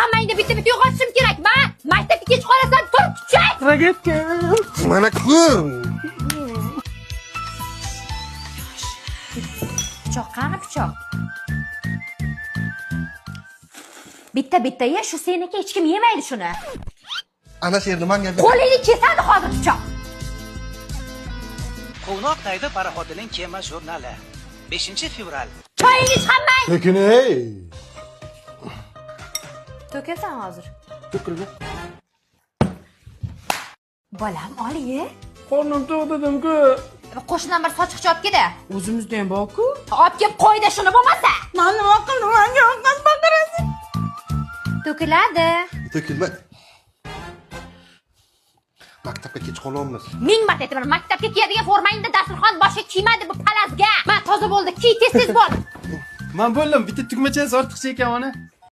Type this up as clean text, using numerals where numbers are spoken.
Hammangni bitta-bitta uyg'otishim kerak, ma? Maktabga kech qolasan, tur, kuchay. Tragediya. Mana ko'r. Pichoq qani, pichoq? Bitta-bitta ye, shu seniki, hech kim yemaydi shuni. Ana sherni manga ber. Qo'lingni kesadi hozir pichoq. Quvnoq Tayda paroxodining kema jurnali. 5-fevral. Choyingni ich hammang. Lekin ey. To'kasan hozir. To'kildi. Bolam, ol ye. Qornim to'q dedim-ku. Qo'shnidan bir sochiqcha olib kel-da. O'zimizda ham bor-ku. Olib kelib qo'yda shuni bo'lmasa. Man nima qildim? Manga ovqat baqirasiz. To'kiladi. To'kilma. Maktabga kech qolyapmiz. Ming marta aytaman, maktabga kiyadigan formangni dasturxon boshiga kiyma deb bu palazga. Ma, toza bo'ldi, kiy, tez-tez bo'l. Man bo'ldim, bitta tugmachasi ortiqcha ekan ona.